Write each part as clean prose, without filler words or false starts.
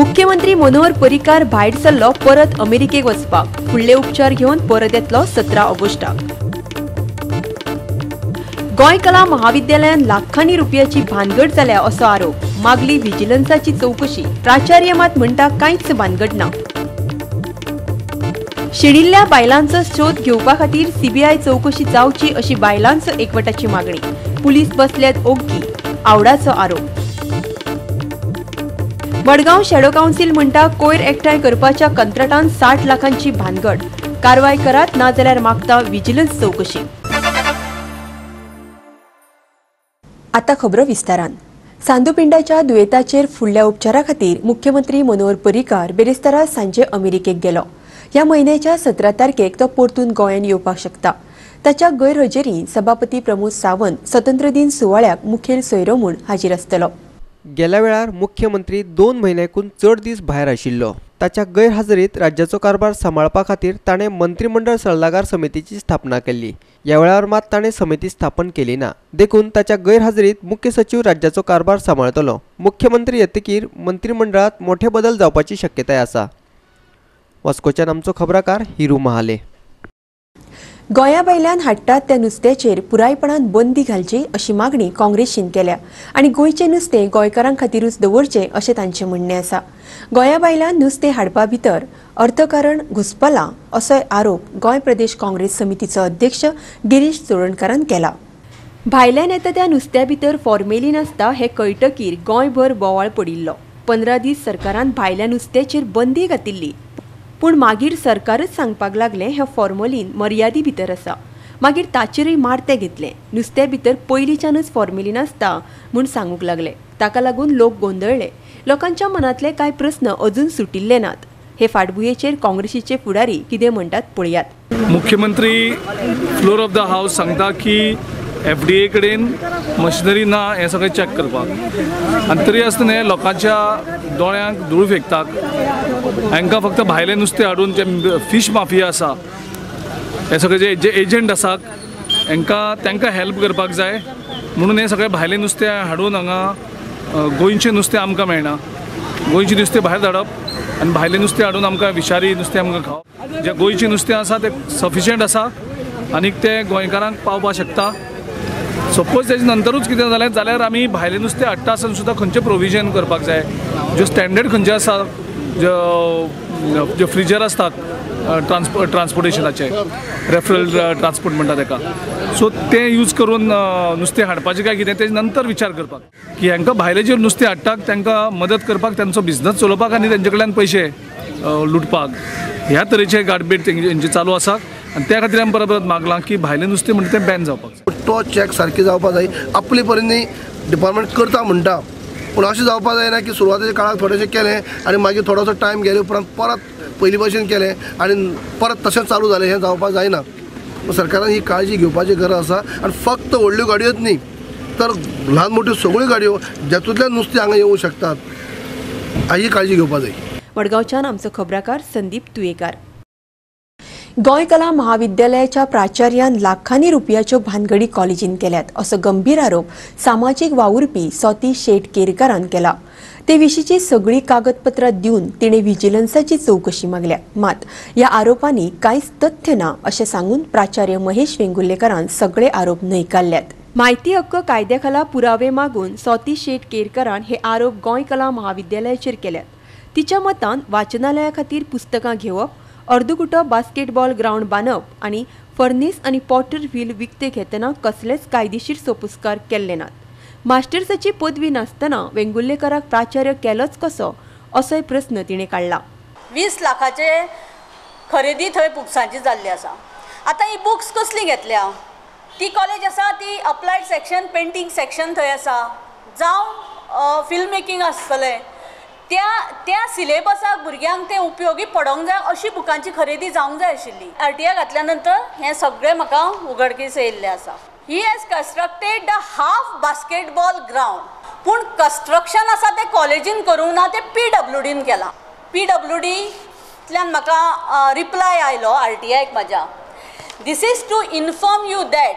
मुख्यमंत्री मनोहर पर्रीकार भायर सरलो परत अमेरिकेक वचपाक, फुडले उपचार घेवन परत येतलो 17 ऑगस्टाक। गोंय कला महाविद्यालयान लाखांनी रुपयाची भानगड जाल्या असो आरोप, मागली व्हिजिलन्साची चौकशी, प्राचार्य मात म्हणटा कांयच भानगड ना। शेणिल्ल्या बायलांचो शोध घेवपा खातीर सीबीआय चौकशी जावची अशी बायलांचो एकवटाची मागणी, पुलीस बसल्यात ओग्गी, आवडाचो आरोप। मडगांव शॅडो कावन्सिल म्हणटा कोयर एकठांय करपाच्या कंत्राटान 60 लाखांची भानगड, कारवाय करात ना जाल्यार मागता व्हिजिलन्स चौकशी। आता खबरो विस्तारान। सांदुपिंडाच्या दुयेंताचेर फुडल्या उपचारा खातीर मुख्यमंत्री मनोहर पर्रीकार बेरेस्तारा सांजे अमेरिकेक गेलो। ह्या म्हयन्याच्या 17 तारखेक तो परतून गोंयांत येवपाक शकता। ताच्या गैरहजेरीन सभापती प्रमोद सावंत स्वतंत्र दिन सुवाळ्याक मुखेल सोयरो म्हूण हाजीर आसतलो। गेल्या वेळार मुख्यमंत्री 2 म्हयन्याकून चड दीस भायर आशिल्लो। ताच्या गैरहाजरीत राज्याचो कारभार सांबाळपा खातीर ताणें मंत्रीमंडळ सल्लागार समितीची स्थापना केल्ली। ह्या वेळार मात ताणें समिती स्थापन केली ना, देखून ताच्या गैरहाजरीत मुख्य सचीव राज्याचो कारभार सांबाळतलो। मुख्यमंत्री येतकीर मंत्रीमंडळात मोठे बदल जावपाची शक्यताय आसा। वास्कोच्यान आमचो खबराकार हिरू महाले। गोंया भायल्यान हाडटात त्या नुस्त्याचेर पुरायपणान बंदी घालची अशी मागणी काँग्रेसीन केल्या आनी गोंयचें नुस्तें गोंयकारां खातीरूच दवरचें अशें तांचें म्हणणें आसा। गोंया भायल्यान नुस्तें हाडपा भितर अर्थकारण घुसपलां असोय आरोप गोंय प्रदेश काँग्रेस समितीचो अध्यक्ष गिरीश चोडणकारान केला। भायल्यान येता त्या नुस्त्या भितर फॉर्मेलीन आसता हें कळटकीर गोंयभर बोवाळ पडिल्लो। 15 दीस सरकारान भायल्या नुस्त्याचेर बंदी घातिल्ली, पूण मागीर सरकारच सांगपाक लागलें हें फॉर्मोलीन मर्यादी भितर आसा। मागीर ताचेरूय मारतें घेतलें, नुस्त्या भितर पयलींच्यानच फॉर्मेलीन आसता म्हूण सांगूंक लागले। ताका लागून लोक गोंदळ्ळे। लोकांच्या मनांतले कांय प्रस्न अजून सुटिल्ले नात। हे फाटभुंयेचेर काँग्रेसीचे फुडारी कितें म्हणटात पळयात। मुख्यमंत्री फ्लोर ऑफ the house सांगता की एफडीए कडेन मशिनरी ना हें सगळें चॅक करपाक, आनी तरी आसतना लोकांच्या दोळ्यांक धूळ फेकतात। हांकां फक्त भायलें नुस्तें हाडून जे फीश माफिया आसा हे सगळे जे एजंट आसात हांकां तांकां हेल्प करपाक जाय म्हणून हें सगळें भायलें नुस्तें हाडून हांगा गोंयचें नुस्तें आमकां मेळना। गोंयचें नुस्तें भायर धाडप आनी भायलें नुस्तें हाडून आमकां विशारी नुस्तें आमकां खावप। जें गोंयचें नुस्तें आसा तें सफिशियंट आसा आनीक तें गोंयकारांक पावपाक शकता। सपोज तेजे नंतरूच कितें जालें जाल्यार आमी भायलें नुस्तें हाडटा आसतना सुद्दां खंयचें प्रोविजन करपाक जाय, ज्यो स्टँडर्ड खंयचे आसा, ज्यो फ्रिजर आसतात ट्रान्सपोर्टेशनाचे रेफरल ट्रान्सपोर्ट म्हणटा तेका, सो तें यूज करून नुस्तें हाडपाचें काय कितें तेजे नंतर विचार करपाक की हांकां भायलें जें नुस्तें हाडटात तांकां मदत करपाक, तांचो बिजनस चलोवपाक आनी तेंचे कडल्यान पयशे लुटपाक ह्या तरेचे गाडबेट तेंचे चालू आसा। आनी त्या खातीर आमी परत परत मागलां की भायलें नुस्तें म्हणटा तें बॅन जावपाक जाय। तो चॅक सारकी जावपाक जाय। आपले परीन डिपार्टमेंट करता म्हणटा, पूण अशें जावपाक जायना की सुरवातेच्या काळाक थोडेशें केलें आनी मागीर थोडोसो टायम गेले उपरांत परत पयलीं भशेन केलें आनी परत तशेंच चालू जालें, हें जावपाक जायना। सरकारान ही काळजी घेवपाची गरज आसा आनी फक्त व्हडल्यो गाडयोच न्ही तर ल्हान मोठ्यो सगळ्यो गाडयो जातूंतल्यान नुस्तें हांगा येवंक शकतात हाजी काळजी घेवपाक जाय। मडगांवच्यान आमचो खबराकार संदीप तुयेकार। गोंय कला महाविद्यालयाच्या प्राचार्यान लाखांनी रुपयाच्यो भानगडी कॉलेजीन केल्यात असो गंभीर आरोप सामाजीक वावुरपी स्वाती शेट केरकारान केला। ते विशींची सगळी कागदपत्रां दिवन तिणें व्हिजिलन्साची चौकशी मागल्या। मात ह्या आरोपांनी कांयच तथ्य ना अशें सांगून प्राचार्य महेश वेंगुर्लेकारान सगळे आरोप न्हयकारल्यात। माहिती हक्क कायद्याखाला पुरावे मागून स्वाती शेट केरकारान हे आरोप गोंय कला महाविद्यालयाचेर केल्यात। तिच्या मतान वाचनालया खातीर पुस्तकां घेवप, अर्दकुटो बास्केटबॉल ग्रावंड बांदप आनी फर्नीस आनी पॉटर व्हील विकते घेतना कसलेच कायदेशीर सोपुस्कार केल्ले नात। मास्टर्साची पदवी नासतना वेंगुर्लेकाराक प्राचार्य केलोच कसो असोय प्रस्न तिणें काडला। 20 लाखाचे खरेदी थंय बुक्सांची जाल्ली आसा। आतां ही बुक्स कसली घेतल्या, ती कॉलेज आसा ती अप्लायड सेक्शन, पेंटींग सेक्शन थंय आसा, जावं फिल्म मेकींग आसतलें, त्या त्या सिलेबसाक भुरग्यांक ते उपयोगी पडोंक जाय अशी बुकांची खरेदी जावंक जाय आशिल्ली। आरटीआय घातल्या नंतर हें सगळें म्हाका उघडकीस येयल्लें आसा। He has constructed the half basketball ground, पूण कन्स्ट्रक्शन आसा तें कॉलेजीन करूंक ना, तें पीडब्ल्यूडीन केलां। पीडब्ल्यूडींतल्यान म्हाका रिप्लाय आयलो आरटीआयक म्हाज्या, this is to inform you that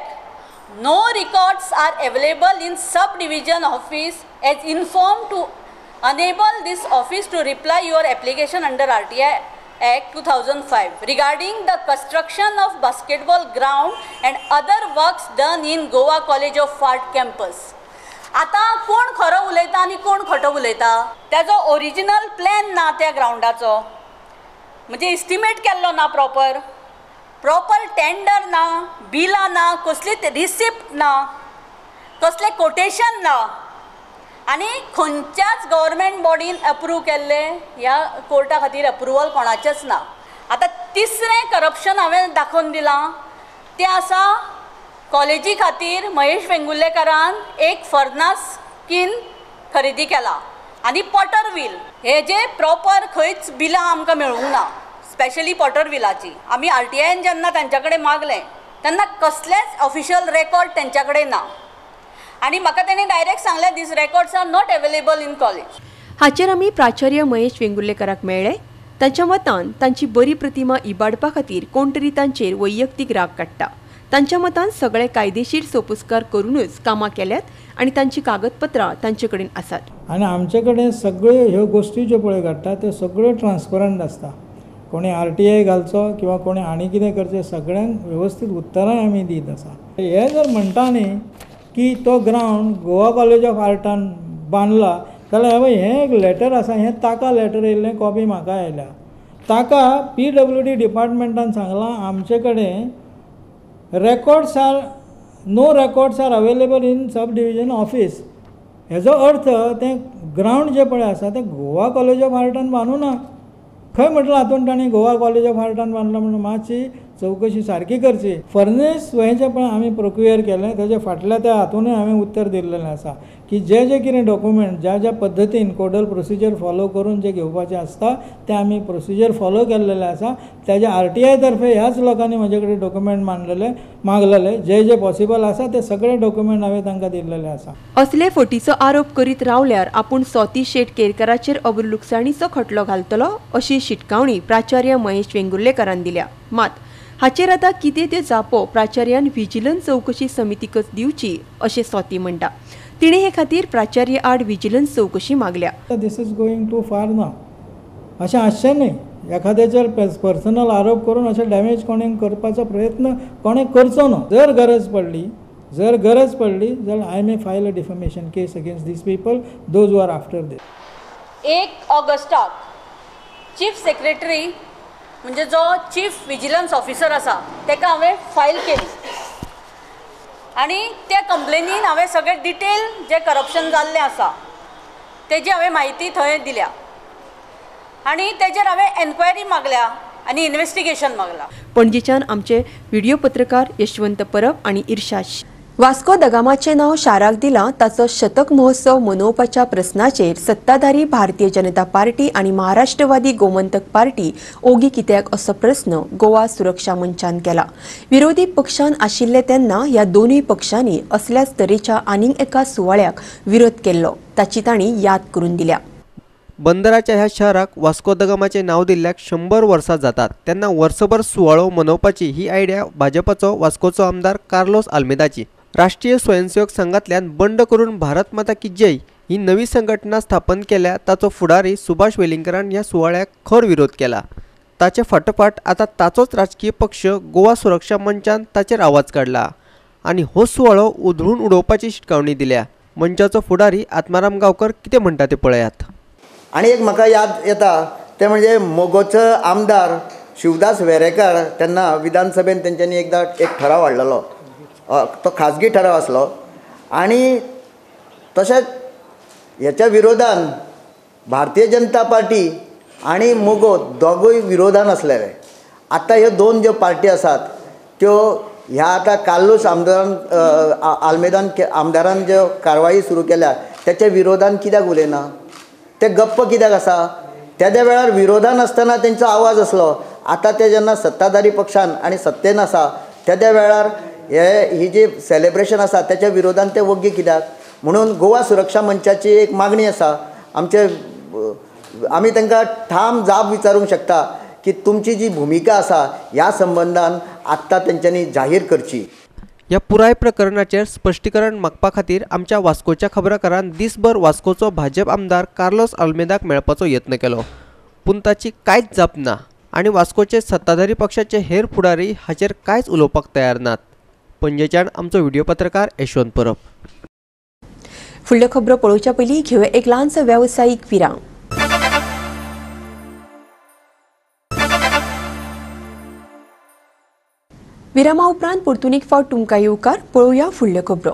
no records are available in sub division office as inform to unable this office to reply your application under RTI Act 2005 regarding the construction of basketball ground and other works done in Goa College of Art campus. आतां कोण खरो उलयता आनी कोण खोटो उलयता? ताजो original plan ना त्या ग्रावंडाचो, म्हणजे इस्टिमेट केल्लो ना, प्रॉपर प्रॉपर टेंडर ना, बिलां ना, कसलीच रिसिप्ट ना, कसलें कोटेशन ना आनी खंयच्याच गव्हर्मेंट बॉडीन अप्रूव केल्लें ह्या कोर्टा खातीर अप्रुवल कोणाचेंच ना. आतां तिसरें करप्शन हांवें दाखोवन दिलां तें आसा कॉलेजी खातीर महेश वेंगुर्लेकारान एक फर्नास किन खरेदी केला आनी पॉटर व्हील हे जे प्रॉपर खंयच बिलां आमकां मेळूंक ना, स्पेशली पॉटर व्हिलाची. आमी RTIन जेन्ना तांच्या कडेन मागलें तेन्ना कसलेंच ऑफिशियल रेकॉर्ड तेंच्या कडेन ना आनी म्हाका तेणी डायरेक्ट सांगलें these records are not available in college. हाचेर आमी प्राचार्य महेश वेंगुर्लेकाराक मेळ्ळे. तांच्या मतान तांची बरी प्रतिमा इबाडपा खातीर कोण तरी तांचेर वैयक्तीक राग काडटा. तांच्या मतान सगळे कायदेशीर सोपुस्कार करूनच कामां केल्यात आनी तांची कागदपत्रां तांचे कडेन आसात. आनी आमचे कडेन सगळ्यो ह्यो गोश्टी ज्यो पळय घडटा त्यो सगळ्यो ट्रान्सपरंट आसता. कोणी RTI घालचो किंवा कोणी आनी कितें करचें सगळ्यांक वेवस्थीत उत्तरां आमी दीत आसा. हे जर म्हणटा न्ही की तो ग्रावंड गोवा कॉलेज ऑफ आर्टान बांदला जाल्यार हें हें एक लेटर आसा, हें ताका लेटर येयल्लें कॉपी म्हाका आयल्या. ताका PWD डिपार्टमेंटान सांगलां आमचे कडेन records are no records are available in sub division office. हेजो अर्थ तें ग्रावंड जें पळय आसा तें गोवा कॉलेज ऑफ आर्टान बांदूं ना. खंय म्हटलां हातून ताणें गोवा कॉलेज ऑफ आर्टान बांदलां म्हणून मातशी चवकशी सारकी करची. फर्नेस हें जें पळय आमी प्रोक्युअर केलें तेजे फाटल्या त्या हातूनय हांवें उत्तर दिल्लेलें आसा की जे जे कितें डॉक्युमेंट ज्या ज्या पद्दतीन कोडल प्रोसिजर फॉलो करून जे घेवपाचें आसता तें आमी प्रोसिजर फॉलो केल्लेलें आसा. तेज्या RTI तर्फे ह्याच लोकांनी म्हजे कडेन डॉक्युमेंट मांडलेले मागलेले, जे जे पॉसिबल आसा ते सगळे डॉक्युमेंट हांवें तांकां दिल्लेले आसा. असले फटीचो आरोप करीत रावल्यार आपूण स्वाती शेट केरकाराचेर अबलुकसाणीचो खटलो घालतलो अशी शिटकावणी प्राचार्य महेश वेंगुर्लेकारान दिल्या. मात हाचेर आतां कितें त्यो जापो प्राचार्यान व्हिजिलन्स चवकशी समितीकच दिवची अशें स्वाती म्हणटा. तिणें हे खातीर प्राचार्य आड व्हिजिलन्स चवकशी मागल्या. This is going too far ना, अशें आसचें न्ही. एखाद्याचेर पर्सनल आरोप करून अशें डॅमेज कोणें करपाचो प्रयत्न कोणें करचो न्हू. जर गरज पडली जाल्यार I may file a defamation case against these people those who are after this. 1 ऑगस्टाक chief secretary म्हणजे जो चीफ विजिलन्स ऑफिसर आसा ताका हांवें फायल केली आनी त्या कंप्लेनीन हांवें सगळें डिटेल जें करप्शन जाल्लें आसा तेजी हांवें म्हायती थंय दिल्या आनी तेजेर हांवें एन्क्वायरी मागल्या आनी इन्वेस्टिगेशन मागला. पणजेच्यान आमचे व्हिडिओ पत्रकार यशवंत परब आनी इर्शाद. वास्को दगामाचें नांव शाराक दिलां ताचो शतक महोत्सव मनोवपाच्या प्रस्नाचेर सत्ताधारी भारतीय जनता पार्टी आनी महाराष्ट्रवादी गोमंतक पार्टी ओगी कित्याक असो प्रस्न गोवा सुरक्षा मंचान केला. विरोधी पक्षान आशिल्ले तेन्ना ह्या दोनूय पक्षांनी असल्याच तरेच्या आनीक एका सुवाळ्याक विरोध केल्लो ताची तांणी याद करून दिल्या. बंदराच्या ह्या शहराक वास्को the गामाचें नांव दिल्ल्याक 100 वर्सां जातात तेन्ना वर्सभर सुवाळो मनोवपाची ही आयडिया भाजपाचो वास्कोचो आमदार कार्लोस आल्मेदाची. राष्ट्रीय स्वयंसेवक संघातल्यान बंड करून भारत माता की जय ही नवी संघटना स्थापन केल्या ताचो फुडारी सुभाष वेलिंगकरान ह्या सुवाळ्याक खर विरोध केला. ताचे फाटोफाट आतां ताचोच राजकीय पक्ष गोवा सुरक्षा मंचान ताचेर आवाज काडला आनी हो सुवाळो उधळून उडोवपाची शिटकावणी दिल्या. मंचाचो फुडारी आत्माराम गांवकर कितें म्हणटा तें पळयात. आनी एक म्हाका याद येता तें म्हणजे मोगोचो आमदार शिवदास वेरेंकार तेन्ना विधानसभेन तेंच्यांनी एकदां एक ठराव हाडलेलो, तो खाजगी ठराव आसलो आनी तशेंच हेच्या विरोधान भारतीय जनता पार्टी आनी मोगो दोगूय विरोधान आसलेले. आतां ह्यो दोन ज्यो पार्टी आसात त्यो ह्या आतां कार्लोस आमदारान आल्मेदान आमदारान ज्यो कारवाई सुरू केल्या तेच्या विरोधान कित्याक उलयना, ते गप्प कित्याक आसा? तेद्या वेळार विरोधान आसतना तेंचो आवाज आसलो, आतां ते जेन्ना सत्ताधारी पक्षान आनी सत्तेन आसा तेद्या वेळार हे ही जी सेलिब्रेशन आसा तेच्या विरोधान ते वग्गी कित्याक? म्हणून गोवा सुरक्षा मंचाची एक मागणी आसा, आमचे आमी तांकां ठाम जाप विचारूंक शकता की तुमची जी भुमिका आसा ह्या संबंदान आत्तां तेंच्यांनी जाहीर करची. ह्या पुराय प्रकरणाचेर स्पश्टीकरण मागपा खातीर आमच्या वास्कोच्या खबराकारान दिसभर वास्कोचो भाजप आमदार कार्लोस आल्मेदाक मेळपाचो यत्न केलो, पूण ताची कांयच जाप ना आनी वास्कोचे सत्ताधारी पक्षाचे हेर फुडारी हाचेर कांयच उलोवपाक तयार नात। पणजेच्यान आमचो व्हिडिओ पत्रकार यशवंत परब। फुडल्यो खबरो पळोवच्या पयलीं घेवया एक ल्हानसो वेवसायीक विराम। विरामा उपरांत परतून एक फावट तुमकां येवकार। पळोवया फुडल्यो खबरो।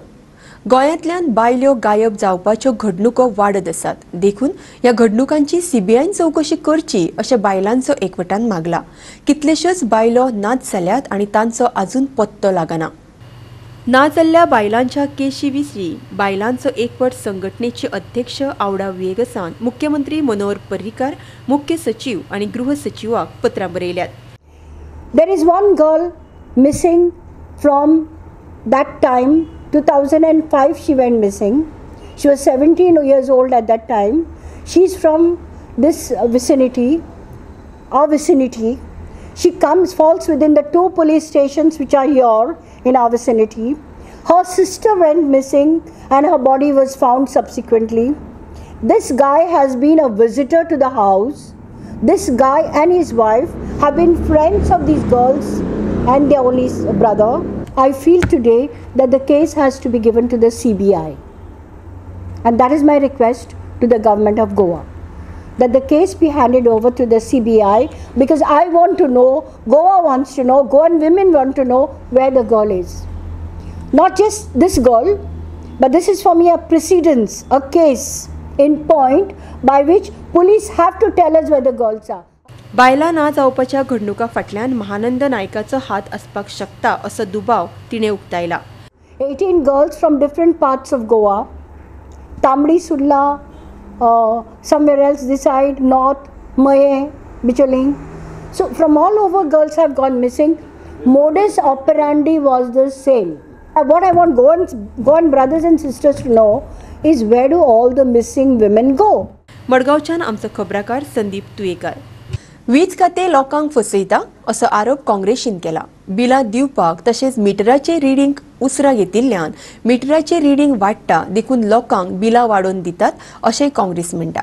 गोंयांतल्यान बायल्यो गायब जावपाच्यो घडणुको वाडत आसात, देखून ह्या घडणुकांची सीबीआयन चवकशी करची अशें बायलांचो एकवटान मागला। कितलेश्योच बायलो नाच जाल्यात आनी तांचो अजून पत्तो लागना। ना जाल्ल्या बायलांच्या केशी विशीं बायलांचो एकवट संघटनेचे अध्यक्ष आवडा विएगसान मुख्यमंत्री मनोहर पर्रीकार, मुख्य सचीव आनी गृह सचिवाक पत्रां बरयल्यात। There is one girl missing from that time, 2005 she went missing. She was 17 years old at that time. She is from this vicinity, our vicinity. She falls within the two police stations which are here in our vicinity. Her sister went missing and her body was found subsequently. This guy has been a visitor to the house. This guy and his wife have been friends of these girls and their only brother. I feel today that the case has to be given to the CBI. And that is my request to the government of Goa, that the case be handed over to the CBI, because I want to know, Goa wants to know, Goan women want to know where the girl is. Not just this girl, but this is for me a precedence, a case in point by which police have to tell us where the girls are. बायलां ना जावपाच्या घडणुका फाटल्यान महानंद नायकाचो हात आसपाक शकता असो दुबाव तिणें उक्तायला। 18 girls from different parts of Goa, Tambdi Surla, somewhere else this side, north, Maye, Bicholim. So from all over girls have gone missing. Modus operandi was the same. What I want Goan brothers and sisters to know is where do all the missing women go? मडगांवच्यान आमचो खबराकार संदीप तुयेकर। वीज खातें लोकांक फसयता असो आरोप काँग्रेसीन केला। बिलां दिवपाक तशेंच मिटराचें रिडींग उसरां घेतिल्ल्यान मिटराचें रिडींग वाडटा, देखून लोकांक बिलां वाडोवन दितात अशें काँग्रेस म्हणटा।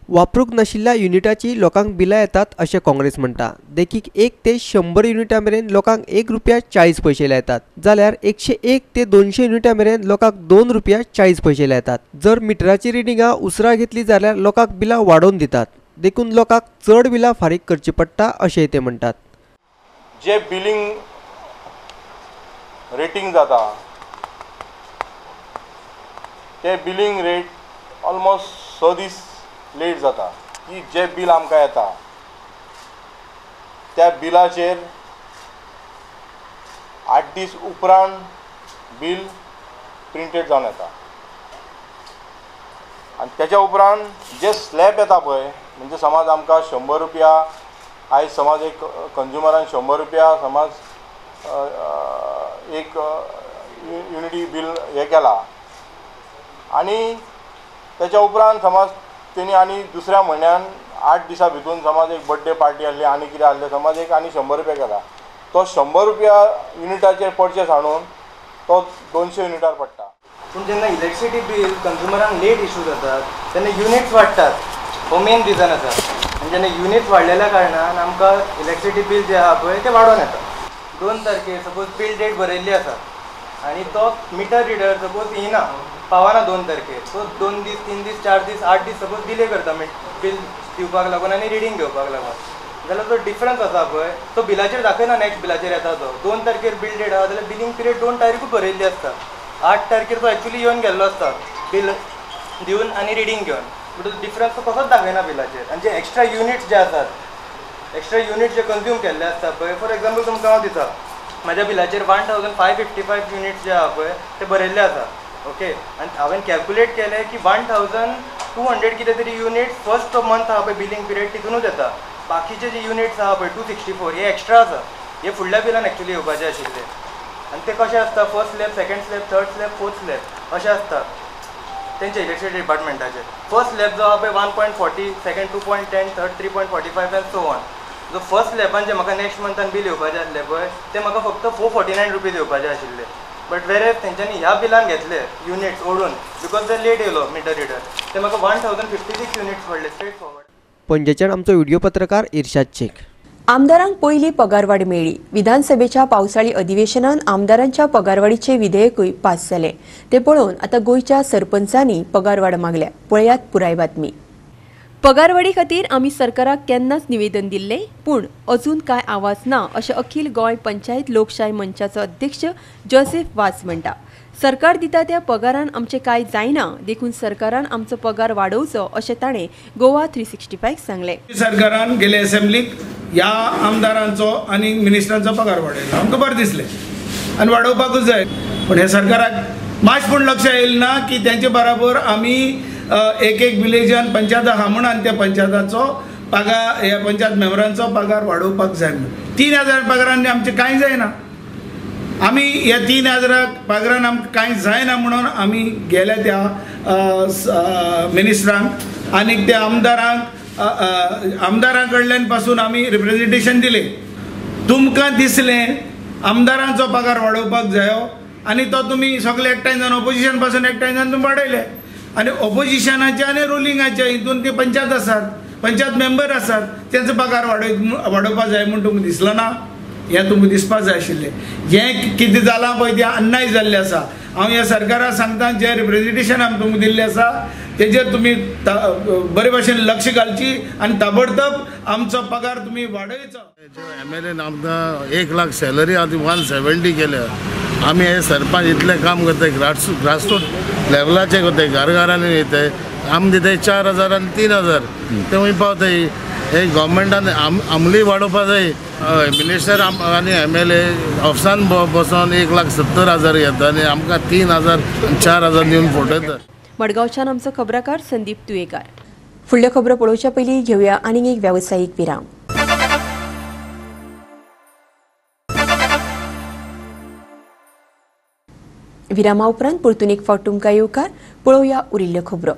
वापरूंक नाशिल्ल्या युनिटाची लोकांक बिलां येतात अशें काँग्रेस म्हणटा। देखीक 1 ते 100 युनिटा मेरेन लोकांक 1 रुपया 40 पयशे लायतात, जाल्यार 101 ते 200 युनिटा मेरेन लोकांक 2 रुपया 40 पयशे लायतात। जर मिटराची रिडिंगां उसरां घेतली जाल्यार लोकांक बिलां वाडोवन दितात, देखून लोकांक चड बिलां फारीक करची पडटा अशें ते म्हणटात। जे बिलिंग रेटींग जाता ते बिलिंग रेट ऑलमोस्ट 6 दीस लेट जाता की जे बिल आमकां येता त्या बिलाचेर 8 दीस उपरांत बिल प्रिंटेड जावन येता आनी तेच्या उपरांत जे स्लॅब येता पळय, म्हणजे समज आमकां 100 रुपया आयज समज एक कंज्युमरान 100 रुपया समज एक युनिटी बील हें केला आनी तेच्या उपरांत समज तेणी आनी दुसऱ्या म्हयन्यान 8 दिसां भितून समज एक बड्डे पार्टी आहली आनी कितें आहलें समज एक आनी 100 रुपया केला, तो 100 रुपया युनिटाचेर पडचें सांडून तो 200 युनिटार पडटा। पूण जेन्ना इलेक्ट्रिसिटी बील कंज्युमरांक लेट इशू जातात तेन्ना युनिट्स वाडटात, हो मेन रिजन आसा। आनी जेन्ना युनिट्स वाडलेल्या कारणान आमकां इलेक्ट्रिसिटी बील जें आहा पळय तें वाडोवन येता। 2 तारखेर सपोज बील डेट बरयल्ली आसा आनी तो मिटर रिडर सपोज येना, पावना 2 तारखेर, सो 2 दीस 3 दीस 4 दीस 8 दीस सपोज डिले करता बील दिवपाक लागून आनी रिडींग घेवपाक लागून, जाल्यार जो डिफरन्स आसा पळय तो बिलाचेर दाखयना, नेक्स्ट बिलाचेर येता तो। 2 तारखेर बील डेट आहा जाल्यार बिलींग पिरियड 2 तारखूच बरयल्ली आसता, 8 तारखेर तो एक्चुली येवन गेल्लो आसता बील दिवन आनी रिडींग घेवन, बट तो डिफरन्स तो कसोच दाखयना बिलाचेर। आनी जे एक्स्ट्रा युनिट्स जे आसात, एक्स्ट्रा युनिट्स जे कंज्यूम केल्ले आसता पळय, फॉर एग्जाम्पल तुमकां हांव दिता, म्हाज्या बिलाचेर 1555 युनिट्स जे आहा पळय ते बरयल्ले आसा, ओके, आनी हांवें कॅल्कुलेट केलें की 1200 कितें तरी युनिट्स फर्स्ट मंथ आहा पळय बिलींग पिरियड तितूनच येता, बाकीचे जे युनिट्स आहा पळय 264 हे एक्स्ट्रा आसा, हे फुडल्या बिलान एक्चुली येवपाचे आशिल्ले। आनी ते कशें आसता, first slab, second slab, third slab, fourth slab अशें आसता तेंचे इलेक्ट्रिसिटी डिपार्टमेंटाचे। फर्स्ट स्लॅब जो आहा पळय 1.40, second 2.10, third 3.45 and so on. जो फर्स्ट स्लॅबान जे म्हाका नेक्स्ट मंथान बील येवपाचें आसलें पळय ते म्हाका फक्त 449 रुपीज येवपाचे आशिल्ले, बट वेर तेंच्यांनी ह्या बिलान घेतले युनिट्स ओडून because ते लेट येयलो मिटर रिडर, ते म्हाका 1056 युनिट्स पडले स्ट्रेट फॉरवर्ड. पणजेच्यान आमचो व्हिडिओ पत्रकार इर्शाद शेख. आमदारांक पयली पगारवाड मेळ्ळी. विधानसभेच्या पावसाळी अधिवेशनान आमदारांच्या पगारवाडीचे विधेयकूय पास जालें. ते पळोवन आतां गोंयच्या सरपंचांनी पगारवाड मागल्या. पळयात पुराय बातमी. पगारवाडी खातीर आमी सरकाराक केन्नाच निवेदन दिल्लें, पूण अजून कांय आवाज ना अशें अखिल गोंय पंचायत लोकशाय मंचाचो अध्यक्ष जोसेफ वास म्हणटा. सरकार दिता त्या पगारान आमचें कांय जायना, देखून सरकारान आमचो पगार वाडोवचो अशें ताणें गोवा 365 सांगलें. सरकारान गेले असेंब्लीक ह्या आमदारांचो आनी मिनिस्टरांचो पगार वाडयलो, आमकां बरें दिसलें आनी वाडोवपाकूच जाय. पूण हे सरकाराक मात पूण लक्ष येयलें ना की तेंचे बराबर आमी एक एक विलेजान पंचायत आहा म्हूण आनी त्या पंचायताचो पगार, ह्या पंचायत मेंबरांचो पगार वाडोवपाक जाय म्हूण. 3000 पगारान आमचें कांय जायना. आमी ह्या 3000 पगारान आमकां कांय जायना म्हणून आमी गेल्या त्या मिनिस्टरांक आनी त्या आमदारांक, आमदारां कडल्यान पासून आमी रिप्रेजेंटेशन दिलें. तुमकां दिसलें आमदारांचो पगार वाडोवपाक जायो आनी तो तुमी सगळे एकठांय जावन ऑपोजिशन पासून एकठांय जावन तुमी वाडयले. आनी ऑपोजिशनाचे आनी रुलिंगाचे हितून ते पंचायत आसात, पंचायत मेंबर आसात, तेंचो पगार वाडोवपाक जाय म्हूण तुमकां दिसलो ना. हें तुमकां दिसपाक जाय आशिल्लें. हें कितें जालां पळय तें अन्याय जाल्लें आसा. हांव ह्या सरकाराक सांगता, जें रिप्रेजेंटेशन आमी तुमकां दिल्लें आसा तेजेर तुमी बरे भाशेन लक्ष घालची आनी ताबडतोब आमचो पगार तुमी वाडयचो. एम एल एन आमकां 1 लाख सॅलरी आतां 170 केल्या. आमी हे सरपंच इतलें काम करताय, ग्रासरूट लेवलाचेर करताय, घर घरांनी वयताय. आमी दिताय 4000 आनी 3000 ते खंय पावताय. हे गव्हर्मेंटान आमली वाडोवपा जाय. हय, मिनिस्टर आनी एम एल ए ऑफिसान बसोन 1,70,000 घेता आनी आमकां 3000 4000 दिवन फटयता. मडगांवच्यान आमचो खबराकार संदीप तुयेकार. फुडल्यो खबरो पळोवच्या पयलीं घेवया आनीक एक वेवसायीक विराम. विरामा उपरांत परतून एक फावट तुमकां येवकार. पळोवया उरिल्ल्यो खबरो.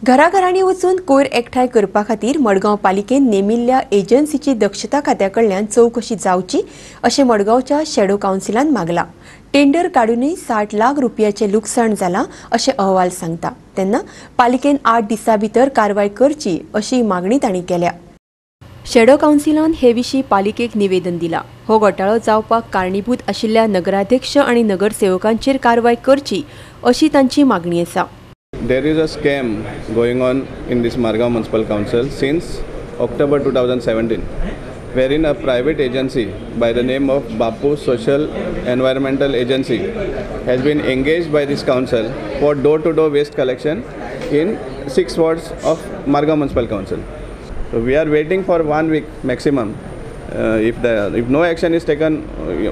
घराघरांनी वचून कोयर एकठांय करपा खातीर मडगांव पालिकेन नेमिल्ल्या एजन्सीची दक्षता खात्या कडल्यान चवकशी जावची अशें मडगांवच्या शॅडो कावन्सिलान मागलां. टेंडर काडूनय 60 लाख रुपयाचें लुकसाण जालां अशें अहवाल सांगता. तेन्ना पालिकेन 8 दिसां भितर कारवाय करची अशी मागणी तांणी केल्या. शॅडो कावन्सिलान हे विशीं पालिकेक निवेदन दिलां. हो घोटाळो जावपाक कारणीभूत आशिल्ल्या नगराध्यक्ष आनी नगरसेवकांचेर कारवाय करची अशी तांची मागणी आसा. There is a scam going on in this Margao Municipal Council since October 2017, wherein a private agency by the name of Bapu Social Environmental Agency has been engaged by this council for door-to-door waste collection in 6 wards of Margao Municipal Council. So we are waiting for 1 week maximum. If no action is taken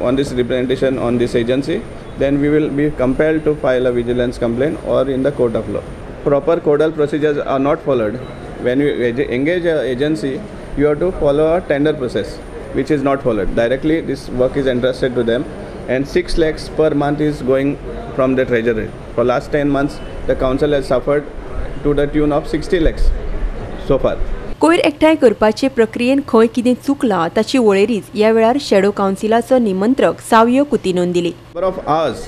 on this representation on this agency, then we will be compelled to file a vigilance complaint or in the court of law. Proper codal procedures are not followed. When you engage an agency, you have to follow a tender process, which is not followed. Directly, this work is entrusted to them, and 6 lakhs per month is going from the treasury. For last 10 months, the council has suffered to the tune of 60 lakhs so far. कोयर एकठांय करपाचे प्रक्रियेन खंय कितें चुकलां ताची वळेरीच ह्या वेळार shadow कावन्सिलाचो निमंत्रक सावियो कुतिनोन दिली. Number of hours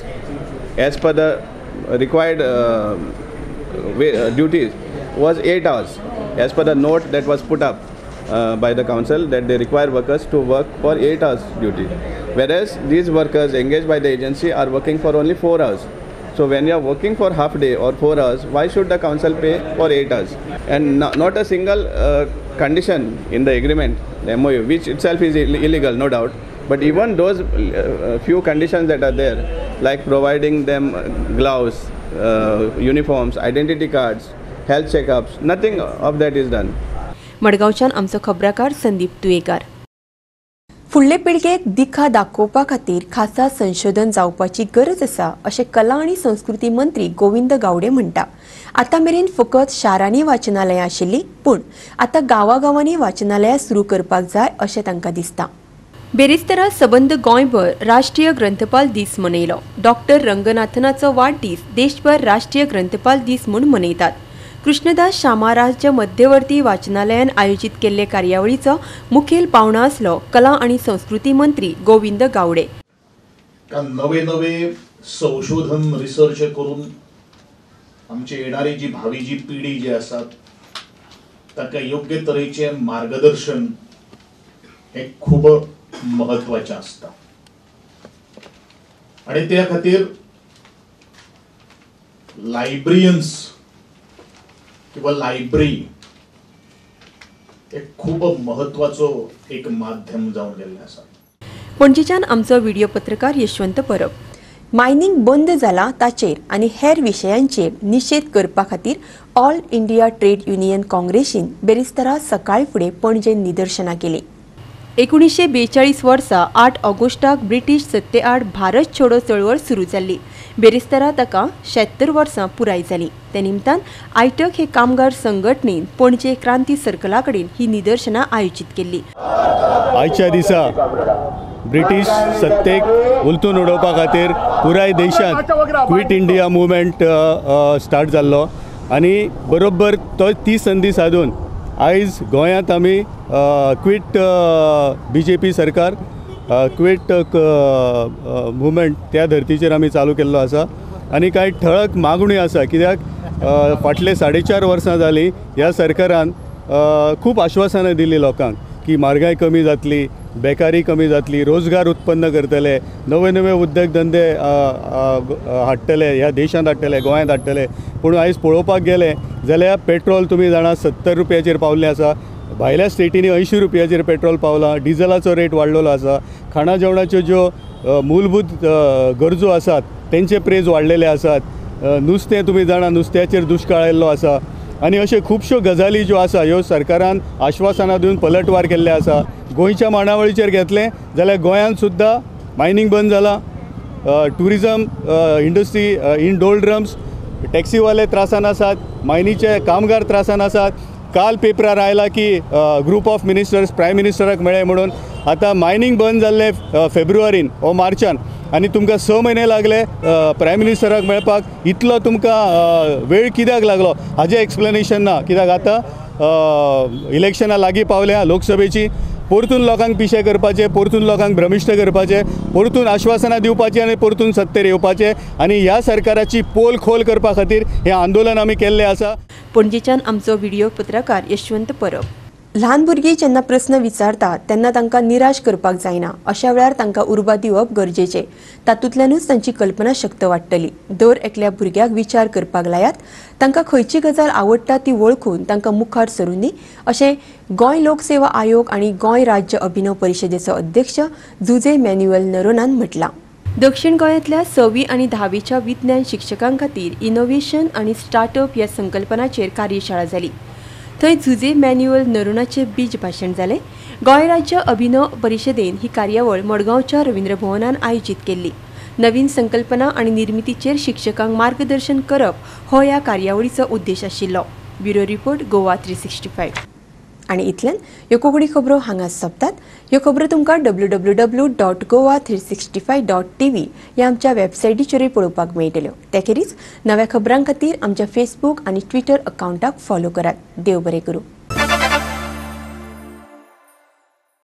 as per the required duties was 8 hours as per the note that was put up by the council that they require workers to work for 8 hours duty, whereas these workers engaged by the agency are working for only 4 hours. So when you are working for half day or 4 hours, why should the council pay for 8 hours? And not a single condition in the agreement, the MOU, which itself is illegal, no doubt. But even those few conditions that are there, like providing them gloves, uniforms, identity cards, health checkups, nothing of that is done. मडगांवच्यान आमचो खबराकार संदीप तुयेकार. फुडले पिळगेक दिखा दाखोवपा खातीर खासा संशोधन जावपाची गरज आसा अशें कला आनी संस्कृती मंत्री गोविंद गावडे म्हणटा. आतां मेरेन फकत शारांनी वाचनालयां आशिल्लीं, पूण आतां गांवागांवांनी वाचनालयां सुरू करपाक जाय अशें तांकां दिसता. बेरेस्तारा सबंद गोंयभर राष्ट्रीय ग्रंथपाल दीस मनयलो. डॉक्टर रंगनाथनाचो वाडदीस देशभर राष्ट्रीय ग्रंथपाल दीस म्हूण मनयतात. कृष्णदास शामा राज्य मध्यवर्ती वाचनालयान आयोजीत केल्ले कार्यावळीचो मुखेल पावणो आसलो कला आनी संस्कृती मंत्री गोविंद गावडे. नवे नवे संशोधन रिसर्च करून आमची येणारी जी भावी जी पिढी जी आसा ताका योग्य तरेचें मार्गदर्शन हें खूब म्हत्वाचें आसता आनी त्या खातीर लायब्रियन्स किंवा लायब्ररी एक खूब महत्वाचो एक माध्यम जावन गेल्लें आसा। पणजेच्यान आमचो व्हिडिओ पत्रकार यशवंत परब। मायनिंग बंद जाला ताचेर आनी हेर विशयांचेर निशेध करपा खातीर ऑल इंडिया ट्रेड युनियन काँग्रेसीन बेरेस्तारा सकाळ फुडें पणजेन निदर्शनां केलीं। 1942 वर्सा 8 ऑगस्टाक ब्रिटीश सत्तेआड भारत छोडो चळवळ सुरू जाल्ली। बेरेस्तारा ताका 76 वर्सां पुराय जालीं। ते निमतान आयटक हे कामगार संघटनेन पणजे क्रांती सर्कला कडेन ही निदर्शनां आयोजीत केल्ली। आयच्या दिसा ब्रिटीश सत्तेक उलटून उडोवपा खातीर पुराय देशांत क्विट इंडिया मुवमेंट स्टार्ट जाल्लो आनी बरोबर तो ती संदी साधून आयज गोंयांत आमी क्विट बीजेपी सरकार क्विट मुवमेंट त्या धर्तीचेर आमी चालू केल्लो आसा आनी कांय ठळक मागण्यो आसा कित्याक फाटले 4.5 वर्सां जालीं ह्या सरकारान खूब आश्वासनां दिलीं लोकांक की म्हारगाय कमी जातली, बेकारी कमी जातली, रोजगार उत्पन्न करतले, नवे नवे उद्देग धंदे हाडटले, ह्या देशांत हाडटले, गोंयांत हाडटले। पूण आयज पळोवपाक गेले जाल्यार पेट्रोल तुमी जाणा 70 रुपयाचेर पावल्लें आसा, भायल्या स्टेटींनी 80 रुपयाचेर पेट्रोल पावलां, डिझलाचो रेट वाडलेलो आसा, खाणा जेवणाच्यो ज्यो मूलभूत गरजो आसात तेंचे प्रेज वाडलेले आसात, नुस्तें तुमी जाणा नुस्त्याचेर दुश्काळ आयिल्लो आसा आनी अश्यो खुबश्यो गजाली ज्यो आसा ह्यो सरकारान आश्वासनां दिवन पलटवार केल्ले आसा। गोंयच्या मांडावळीचेर घेतलें जाल्यार गोंयांत सुद्दां मायनींग बंद जालां, टुरिजम इंडस्ट्री इन डोलड्रम्स, टॅक्सीवाले त्रासान आसात, मायनीचे कामगार त्रासान आसात। काल पेपरार आयला की ग्रुप ऑफ मिनिस्टर्स प्रायम मिनिस्टराक मेळ्ळे म्हणून आतां मायनींग बंद जाल्लें फेब्रुवारीन ओ मार्चान आनी तुमकां 6 म्हयने लागले प्रायम मिनिस्टराक मेळपाक, इतलो तुमकां वेळ कित्याक लागलो हाजें एक्सप्लेनेशन ना। कित्याक आतां इलेक्शनां लागीं पावल्या लोकसभेची, परतून लोकांक पिशे करपाचे, परतून लोकांक भ्रमिश्ट करपाचे, परतून आश्वासनां दिवपाचीं आनी परतून सत्तेर येवपाचें आनी ह्या सरकाराची पोल खोल करपा खातीर हें आंदोलन आमी केल्लें आसा। पणजेच्यान आमचो व्हिडिओ पत्रकार यशवंत परब। ल्हान भुरगीं जेन्ना प्रस्न विचारतात तेन्ना तांकां निराश करपाक जायना, अशा वेळार तांकां उर्बा दिवप गरजेचें, तातूंतल्यानूच तांची कल्पना शक्त वाडटली। दर एकल्या भुरग्याक विचार करपाक लायात, तांकां खंयची गजाल आवडटा ती वळखून तांकां मुखार सरुंदी अशें गोंय लोकसेवा आयोग आनी गोंय राज्य अभिनव परिशदेचो अध्यक्ष जुझे मॅन्युएल नरोनान म्हटलां। दक्षिण गोंयांतल्या 6वी आनी 10वीच्या विज्ञान शिक्षकां खातीर इनोव्हेशन आनी स्टार्टअप ह्या संकल्पनाचेर कार्यशाळा जाली। थंय जुझे मॅन्युएल नरोनाचें बीज भाशण जालें। गोंय राज्य अभिनव परिशदेन ही कार्यावळ मडगांवच्या रवींद्र भवनान आयोजीत केल्ली। नवीन संकल्पना आनी निर्मितीचेर शिक्षकांक मार्गदर्शन करप हो ह्या कार्यावळीचो उद्देश आशिल्लो। Bureau report, Goa 365। आनी इतल्यान ह्यो कोंकणी खबरो हांगा सोंपतात। ह्यो खबरो तुमकां www.goa365.tv ह्या आमच्या वेबसायटीचेरूय पळोवपाक मेळटल्यो। ते खेरीज नव्या खबरां खातीर आमच्या फेसबूक आनी ट्विटर अकावंटाक फॉलो करात। देव बरें करूं।